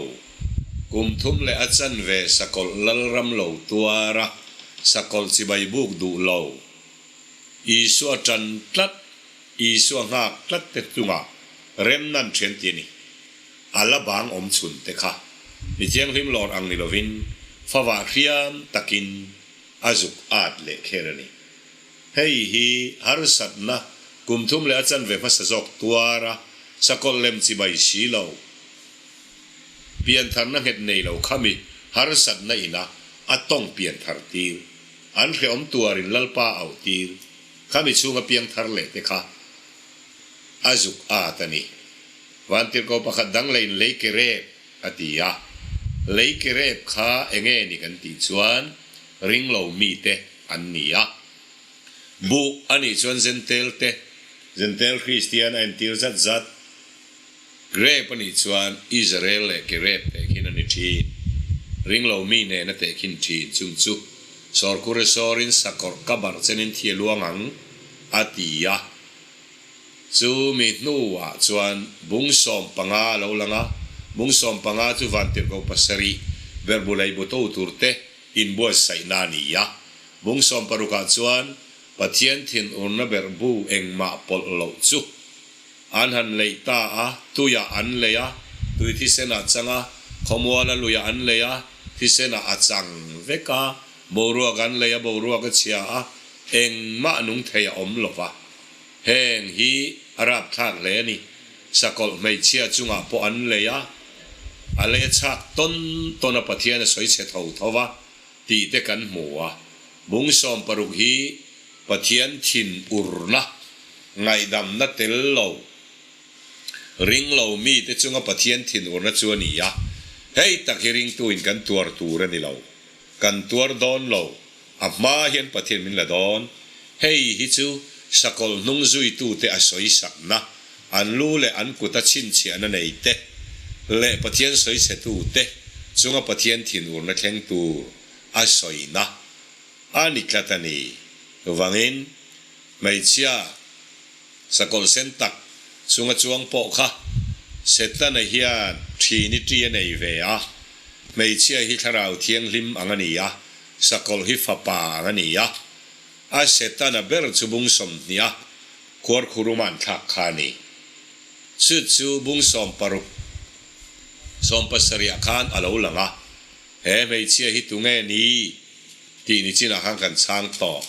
Speaker 1: Kum thum leh a chanve sakawlh lalram lo tuar a, sakawlh chibai buk duh lo. Isua tan tlat, Isua nghak tlat te chungah remna an thian ti a ni. A la bang awm chhun te kha mi thianghlim lawr ang ni lovin favah hriam takin a zuk at leh kher a ni. Hei hi harsatna kum thum leh a chanve hmasa zawk tuar a, sakawlh lem chibai si lo, piantharna nghet nei lo khami harsatna ina A tawng pian thar tir. An hrehawm tuarin Lalpa a auh tir. Khami chhunga piang thar leh te kha a zuk at a ni. Vantirhkoh pakhat dang leiin lei ke rep a ti a. Lei ke rep kha enge ni kan tih chuan ringlo mite an ni a. Buh a nih chuan Zentel te, Zentel Kristian a entir zat zat. Grape a nih chuan Israel leh Kerep tehkhin a ni thin. Ringlo mi nena tehkhin thin chung chu sawrkure sawrin sakawrh ka barh chenin thi a luang ang, a ti a. Chu mi hnuah chuan bung 15 a lo lang a, bung 15 chu vantirhkoh pasarih berhbu lei bu to tur te inbuatsaihna a ni a. Bung 16 ah chuan Pathian thinurna berhbu engmah pawlh loh chu An han leih ta a, tuiah an lei a, tui thisen a chang a, khawmuala luiah an lei a, thisenah a chang vek a, boruak an lei a, boruak a chhia a, engmah nung thei a awm lo va. Heng hi a rapthlak hle a ni. Sakawlh hmeichhia chungah pawh an lei a, a lei a chhak tawn tawn a Pathian a sawi chhe tho tho va tih te kan hmu a. Bung 16 hi Pathian thin urna ngaihdamna tel lo, ring lo mite chunga Pathian thin urna chu a ni a. Hei tak hi ringtuin kan tuar tur a ni lo. Kan tuar dawn lo. A hma hian Pathian min la dawn. Hei hi chu sakawlh hnung zuitute a sawisakna, an lu leh an kuta chhinchhiahna nei te leh Pathian sawichhetute chunga Pathian thin urna thleng tur a sawina a ni tlat a ni. Chuvangin, hmeichhia sakawlh sen tak chunga chuang pawh kha Setana hian Trinity a nei ve a, hmeichhia hi Thlarau Thianghlim ang a ni a, sakawlh hi Fapa ang a ni a, a Setana ber chu bung 20 a khuarkhuruma an thlak kha a ni. Chu chu bung 16, 17 ah khan a lo lang a. He hmeichhia hi tunge ni tih ni chinah khan kan chhang tawh.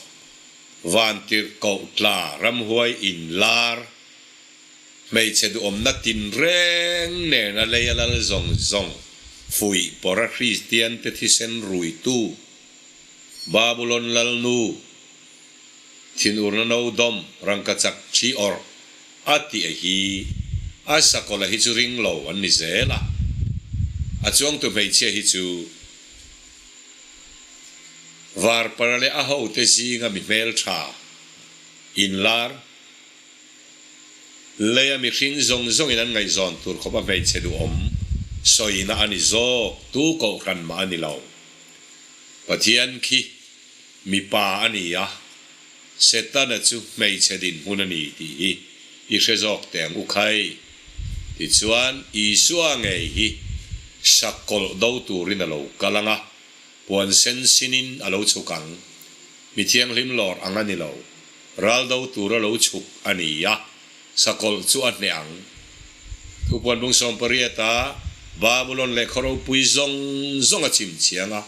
Speaker 1: Vantirhkoh tla ramhuai inlar, hmeichhe duhawmna tinreng nena lei a lal zawng zawng fuih pawra Kristian te thisen ruitu Babulon lalnu thinurna no dawm rangkachak thi awrh a tih a hi a sakawlh a hi chu ring lo an ni zel a, a chuangtu hmeichhia hi chu Varpara leh a hote zinga mi hmeltha inlar leia mihring zawng zawngin an ngaihzawn tur khawpa hmeichhe duhawm sawina a ni zawk tu kohhran mah a ni lo. Pathian khi mipa a ni a. Setana chu hmeichhe dinhmun a ni tih hi i hre zawk teh ang u khai. Tichuan, Isua ngei hi sakawlh do turin a lo kal ang a, puan sen sinin a lo chhuk ang. Mi thianghlim lawr ang a ni lo, ral do tura lo chhuk a ni a, sakawlh chu a hneh ang. Thupuan bung 18 a Babulon leh khaw ropui zawng zawng a chim chiang a,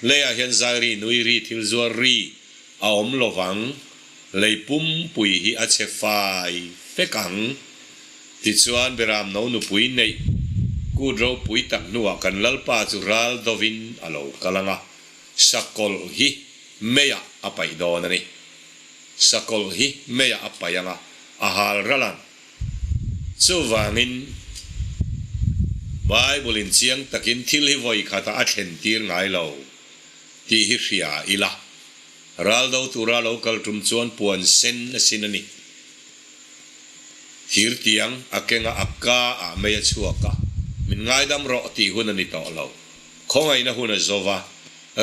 Speaker 1: leiah hian zai ri, nui ri, thil zuar ri, A awm lovang, lei pumpui hi a chhe fai fek ang. Tichuan Beram no nupui neih kut ropui tak hnuah kan Lalpa chu ral dovin a lo kal ang a, sakawlh hi meiah a paih dawn a ni. Sakawlh hi meiah a paih ang a, a hal ral ang. Chuvangin Bible-in chiang takin thil hi vawi khatah a thlentir ngai lo. Tih hi hria ila, ral do tura lo kal tum chuan puan sen a sin a ni. Thir tiang a kenga a ka ah mei a chhuak a, min ngaidam rawh tih hun a ni tawh lo. Khawngaihna hun a zo va,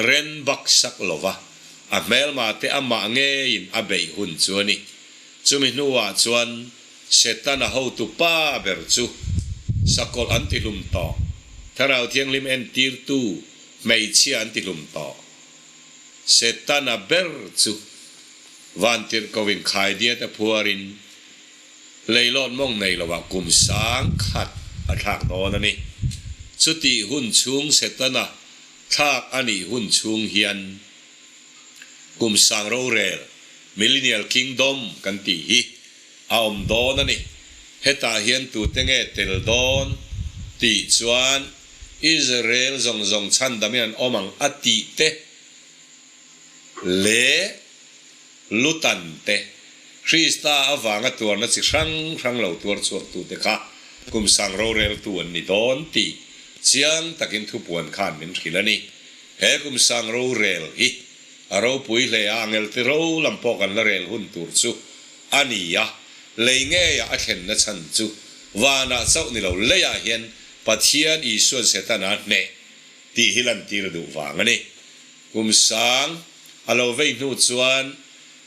Speaker 1: ren bak sak lo va, a hmelma te amah ngeiin a beih hun chu a ni. Chumi hnuah chuan Setana hotu pa ber chu sakawlh an tihlum tawh. Thlarau Thianghlim entirtu Hmeichhia an tihlum tawh. Setana ber chu Vantirhkohin khaidiat a phuarin leilawt mawng nei lovah kum 10,000 a thlak dawn a ni. Chutih hun chhung Setana thlak a nih hun chhung hian kum sang rorel, Millennial Kingdom, kan tih hi a awm dawn a ni. Hetah hian tute nge tel dawn tih chuan Israel zawng zawng chhandamin an awm ang a tih te. Leh Lutan te, Krista avanga tuarna chi hrang hrang lo tuar chhuaktute kha kum sang roreltu an ni dawn tih chiang takin thupuan khan min hrilh a ni. He kum sang rorel hi a ropui hle a, angel ti ro lam pawh kan la rel hun tur chu a ni a, lei ngeia a thlenna chhan chu vanah chauh ni lo leiah hian Pathian Isuan Setana hneh tih hi lantir a duh vang a ni. Kum sang a lo vei hnu chuan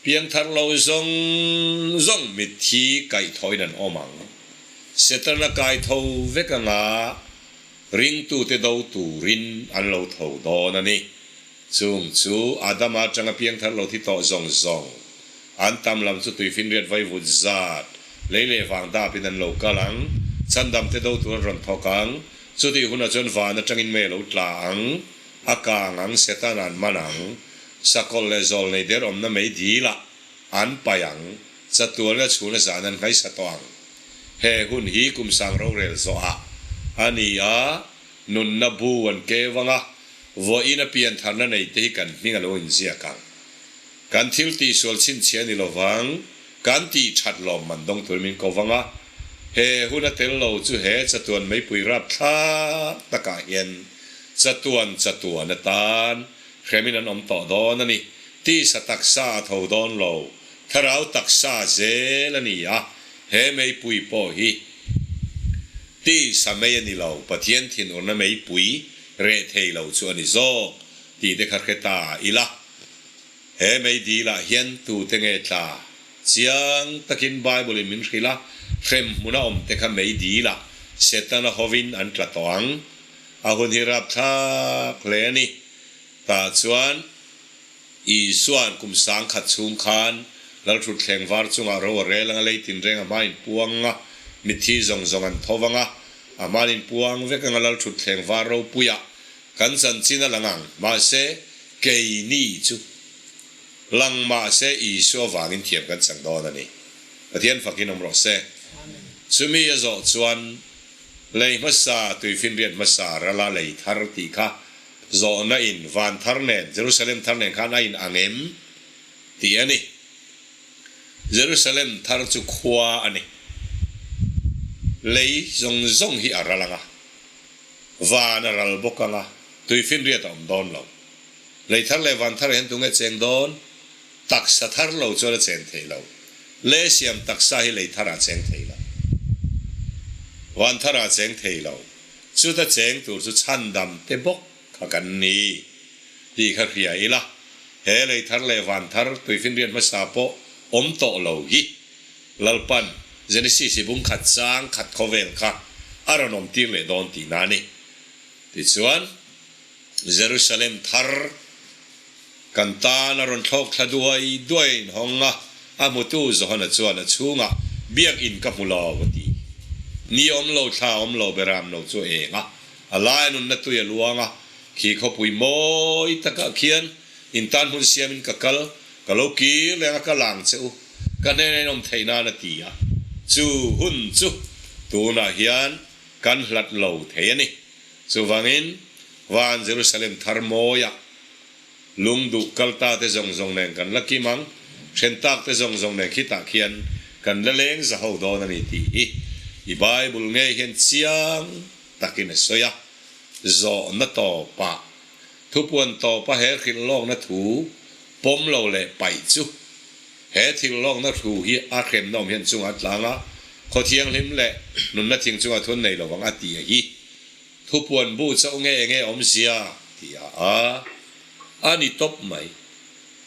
Speaker 1: piangthar lo zawng zawng mitthi kaihthawhin an awm ang. Setana kaitho vek anga ringtute do turin an lo tho dawn a ni. Chung chu Adama atanga piangthar lo thi tawh zawng zawng an tam lam chu tuifinriat vaivut zat lei leh vang dapin an lo kal ang. Chhandamte do tur an rawn thawk ang. Chutih hunah chuan van atangin mei a lo tla ang. A kang ang, Satan an man ang, sakawlh leh zawl nei der awmna mei dil ah an paih ang, chatualna chhuna zan an nghaisa tawh ang. He hun hi kum sang rorel zawh ah a ni a, nunna bu an keu ang a, vawiin a piantharna nei te hi kan hming a lo inziak ang. Kan thil tihsual chhinchhiah a ni lovang, kan tih that lawmman dawng tur min ko vang a, he hun a tel lo chu he chatuan meipui rapthlak takah hian chatuan chatuan atan hremin an awm tawh dawn a ni. Tisa taksa a tho dawn lo, thlarau taksa zel a ni a, he meipui pawh hi tisa mei a ni lo, Pathian thinurna meipui reh thei lo chu a ni zawk tih te kha hre ta ila. He meidil ah hian tute nge tla? Chiang takin Bible in min hrilh a, hrem hmuna awm te kha meidil ah Setana hovin an tla tawh ang. A hun hi rapthlak hle a ni. Tah chuan Isua'n kum 10,000 chhung khan Lalthutthleng var chungah ro a rel anga lei tinreng a hmain puang a, mitthi zawng zawng an tho vang a, a hmain puang vek anga Lalthutthleng var ropuiah Kan chanchin a lang ang, mahse, keini chu lang mahse Isua vangin thiam kan chang dawn a ni. Pathian fakin awm rawh se. Chumi a zawh chuan lei hmasa, tuifinriat hmasa rala lei thar tih kha zawhna in van thar nen, Jerusalem thar nen khan a in ang em tih a ni. Jerusalem thar chu khua a ni. Lei zawng zawng hi a ral ang a. Van a ral bawk ang a, tuifinriat a awm dawn lo. Lei thar leh van thar hian tunge cheng dawn? Taksa thar lo chuan a chen thei lo. Le siam taksa hi lei tharah cheng thei lo. Van tharah cheng thei lo. Chuta cheng tur chu chhandam te bawk kha kan ni tih kha hria ila, he lei thar leh van thar tuifinriat hmasa pawh awm tawh lo hi. Lalpan Genesis i bung khat chang khat khawvel kha a rawn awm tir leh dawn tihna a ni. Tichuan, Jerusalem thar kan tan a rawn thlawk thla duai duai a inhawng a, a hmutu Johana chuan a chhungah biakinn ka hmu lo a ti. Ni awm lo, thla awm lo, beram lo chu a eng a, a lai nunna tui a luang a, khi khawpui mawi takah khian intan hmun siamin ka kal, ka lo kir leng a ka lang che u. Ka hnena in awm theih nan a ti a, chu hun chu tunah hian kan hlat lo thei a ni. Chuvangin, van Jerusalem thar mawiah lungduh kalta te zawng zawng nen kan la kim ang, then tak te zawng zawng nen khitah khian kan la leng za ho dawn a ni tih hi i Bible ngei hian chiang takin a sawi a, zawhna tawpah thupuan tawpa he hrilh lawkna thu pawm lo leh paih chu He thil lawkna thu hi a hremna awm hian chungah a tlang a, khaw thianghlim leh nunna thing chungah thun nei lovang a ti a hi. Thupuan bu chauh nge enge awmzia ti a a a ni tawp mai.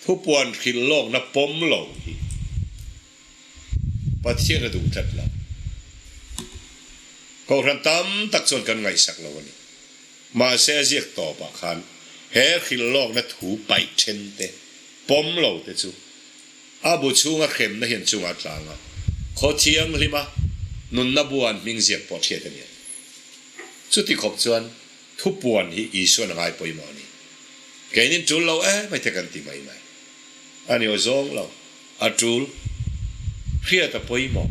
Speaker 1: Thupuan hrilh lawkna pawm lo hi Pathian a duh tlat lo. Kohhran tam tak chuan kan ngaihsak lo a ni. Mahse a ziak tawpah khan he hrilh lawkna thu paih then te, pawm lo te chu a bu chhunga hremna hian chungah a tlang a, khaw thianghlima nunna buan hming ziak pawh hriat a ni ang. Chuti khawp chuan thupuan hi Isuan a ngai pawimawh a ni. Keinin tul lo em mai te kan ti mai mai. A ni aw zawng lo, a tul hriat a pawimawh.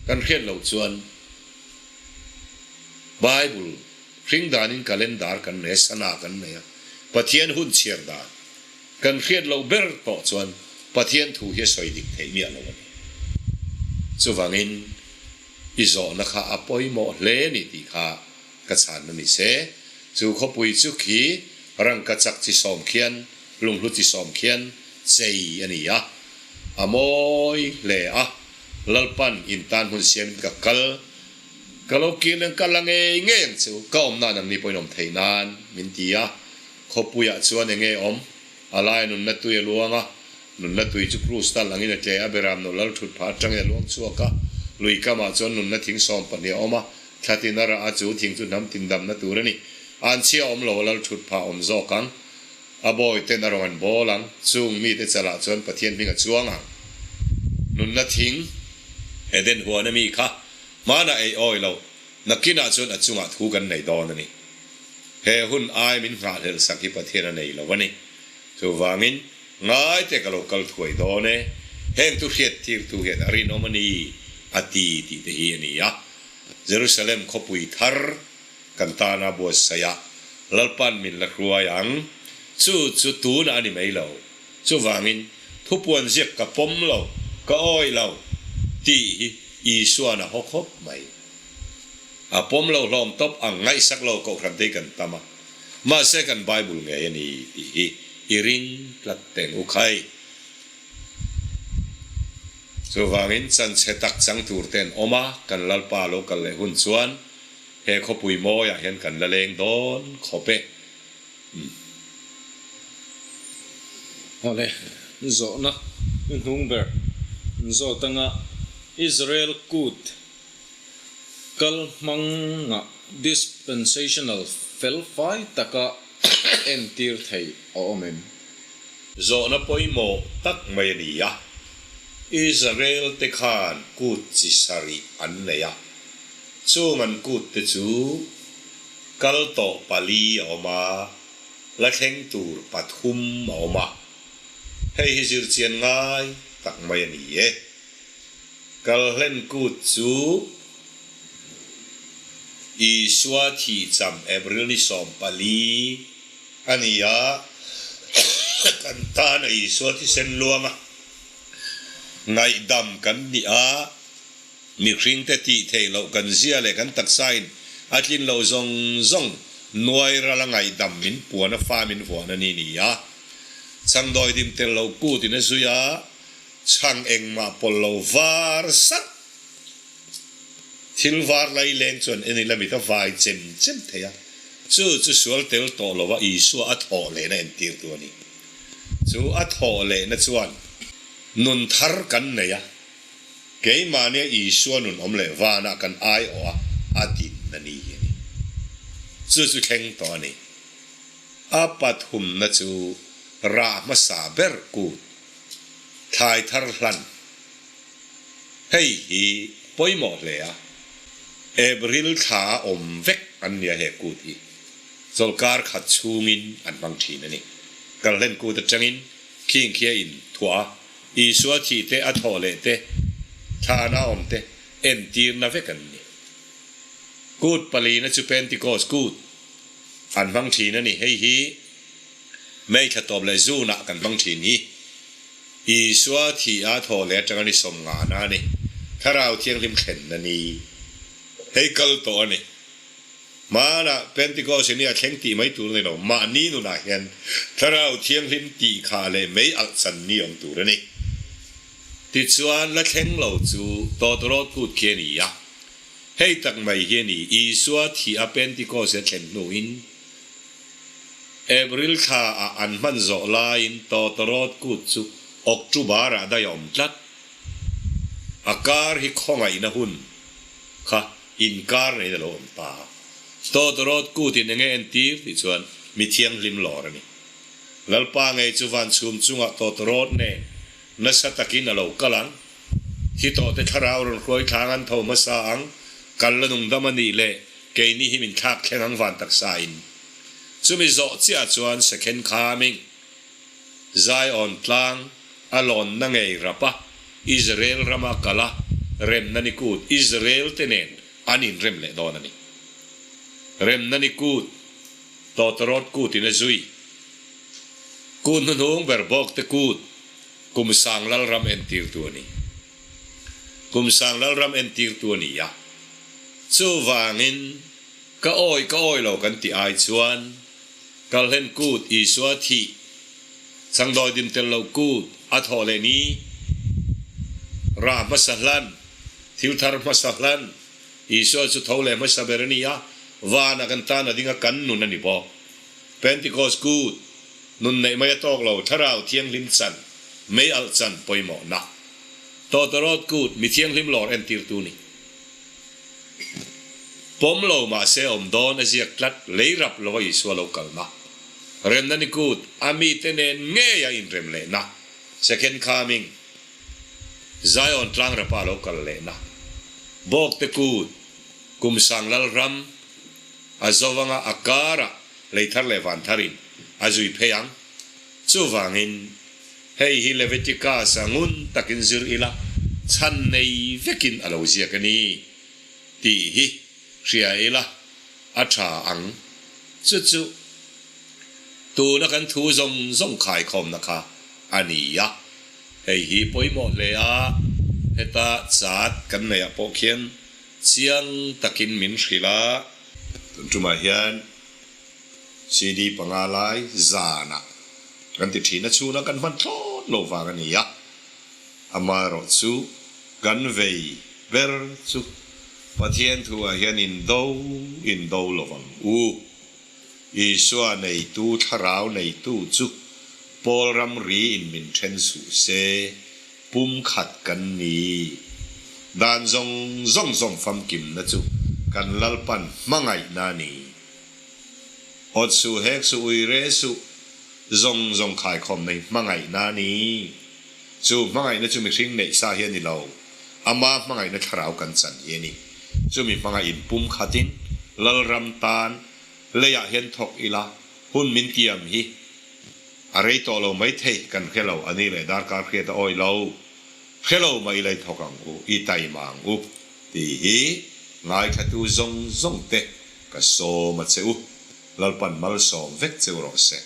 Speaker 1: Kan hriat loh chuan Bible hring danin calendar kan nei a, sana kan nei a, Pathian hun chhiar dan. Kan hriat loh ber tawh chuan Pathian thu hi a sawi dik theih miah lo a ni. Chuvangin i zawhna kha a pawimawh hle a ni tih kha ka chhanna ni se. Chu khawpui chu khi rangkachak chi sawm khian, lunghlu chi sawm khian chei a ni a. A mawi hle a, Lalpan intan hmun siamin ka kal. Ka lo kir leng ka la ngei ngei ang chu, ka awmna nangni pawhin awm theih nan min ti a. Khawpuiah chuan eng nge awm? A laia nunna tui a luang a, nunna tui chu krustal angin a tle a, beram no lal thut phah atangin a luang chhuak a. Lui kamah chuan nunna thing 12 a awm a, thla tin a rah a, chu thing chu hnam tin damna tur a ni. Anchhia awm lo a lal thut phah awm zawk ang. A bawi ten a rawn an bawl ang, chung mite chalah chuan Pathian hming a chuang ang. Nunna thing, Eden huan ami kha hmanah ei awi lo, nakinah chuan a chungah thu kan nei dawn a ni. He hun ai min nghahhlelh sak hi Pathian a nei lo a ni. Chuvangin, ngaite ka lo kal thuai dawn e, heng tu hriat tirtu hian a rinawm a ni, a ti tih te hi a ni a. Jerusalem khawpui thar Kan tana buatsaih a, Lalpan min la hruai ang. Chu chu tunah a ni mai lo. Chuvangin, thupuan ziak ka pawm lo, ka awih lo, tih hi Isua'n a haw khawp mai. A pawm lo hlawm tawp ang ngaihsak lo kohhran te hi kan tam a. Mahse kan Bible ngei a ni tih hi i ring tlat teng u khai. Chuvangin chanchhe tak chang tur te an awm a, kan Lalpa lo kal leh hun chuan He khawpui mawiah hian kan la leng dawn khawp e. Umm.
Speaker 2: Awle, zawhna hnung ber zawt anga Israel kut kal hmanga dispensational fel fai taka entir thei a awm em?
Speaker 1: Zawhna pawimawh tak mai a ni a, Israel te khan kut chi sarih an nei a, Chung an kut te chu kal tawh pali a awm a, la thleng tur pathum a awm a. Hei hi zirchian ngai tak mai a ni e. Kal hlen kut chu Isua thihcham April ni 14 a ni a, kan tana Isua thisen luanga ngaihdam kan ni a, Mihringte tih theih loh kan zia leh kan taksain a tlin loh zawng zawng nuai ral a ngaihdam min puan a fa min vuan a ni ni a. Chhangdawi dim tel lo kut in a zui a, chhang engmah pawlh lo var zat thil var lai leng chuan en ila mit a vai chem chem thei a, chu chu sual tel tawh lo a Isua a thawh lehna entirtu a ni. Chu a thawh lehna chuan nun thar kan nei a. Keimahnia Isua nun awm leh vanah kan aiawh a, a din a ni a ni. Chu chu thleng tawh a ni. A pathumna chu rah hmasa ber kut, thlai thar hlan. Hei hi pawimawh hle a, April thla a awm vek an nia he kut hi. Chawlhkar khat chhungin an hmang thin a ni. Kalhlen kut atangin khing khi a inthuah a, Isua thih te, a thawh leh te, thlana awm te entirna vek an ni. Kut palina chu Pentecost kut an hmang thin a ni. Hei hi May thla tawp leh June ah kan hmang thin hi Isua thih a thawh leh atanga ni sawmngana a ni. Thlarau Thianghlim thlenna ni hei kal tawh a ni. Hmanah Pentecost hi ni a thleng tih mai tur a ni lo, mahni nunah hian Thlarau Thianghlim tih kha leh mei alh chan ni awm tur a ni. Tichuan, la thleng lo chu tawtawrawt kut khi a ni a. Hei tak mai hi a ni, Isua thih a Pentecost hi a thlen hnuin April thla ah an hman zawh laiin tawtawrawt kut chu October ah daih a awm tlat. A kar hi khawngaihna hun kha inkar neiin a lo awm ta a. Tawtawrawt kutin enge entir tih chuan mi thianghlim lawr a ni. Lalpa ngei chu van chhum chungah tawtawrawt nen nasa takin a lo kal ang. Thi tawhte thlarau rawn hruai thlang an tho hmasa ang, kal la nungdam a nih leh keini hi min thlak thleng ang van taksa in. Chumi zawh chiah chuan second coming. Zion tlang a lawnna ngei rap a, Israel rama kal a, remna ni kut Israel te nen an inrem leh dawn a ni. Remna ni kut tawtawrawt kutin a zui. Kut hnuhnung ber bawk te kut kum sang lalram entirtu a ni. Kum sang lalram entirtu a ni a. Chuvangin ka awi ka awi lo kan tih ai chuan Kalhlen kut Isua thih changdawi dim tel lo kut a thawh leh ni rah hmasa hlan, thil thar hmasa hlan Isua chu tho leh hmasa ber a ni a, vanah kan tan a ding a kan nun a ni bawk. Pentecost kut nun neih mai a tawk lo, Thlarau Thianghlim chan, mei alh chan pawimawhna. Tawtawrawt kut mi thianghlim lawr entirtu ni. Pawm lo mahse awm dawn a ziak tlat, lei rap lova Isua lo kalna. Remna ni kut a mite nen ngei a inrem lehna, Second Coming, Zion tlang rapa lo kal lehna. Bawkte kut, kum sang lal ram, a zovanga a karah lei thar leh van tharin a zui phei ang. Chuvangin, hei hi Leviticus a ngun takin zir ila, chhan nei vekin a lo ziak a ni tih hi hria ila a tha ang. Chu chu tuna kan thu zawng zawng khaikhawmna kha a ni a. Hei hi pawimawh hle a, heta chat kan neihah pawh khian chiang takin min hrilh a. Tun tumah hian CD panga lai zanah kan ti thin a, chhunah kan hman thlawt lo vang a ni a. Amaherawh chu kan vei ber chu Pathian thuah hian indo indo lo vang u. Isua neitu thlarau neitu chu Paul ramri in min then suh se, pumkhat kan ni. Dan zawng zawng zawm famkimna chu kan Lalpan hmangaihna a ni. Awt suh hek suh ui re suh zawng zawng khaikhawm nei hmangaihna a ni. Chu hmangaihna chu mihring neih sa hi a ni lo, ama hmangaihna thlarau kan chan hi a ni. Chumi hmangaih in pumkhatin Lalram tan leiah hian thawk ila, hun min tiam hi a rei tawh lo maithei kan hre lo a ni leh darkar hriat a awih lo. Hre lo mah ila i thawk ang u, i taima ang u tih hi ngaithlatu zawng zawng te ka sawm a che u. Lalpan malsawm vek che u rawh se.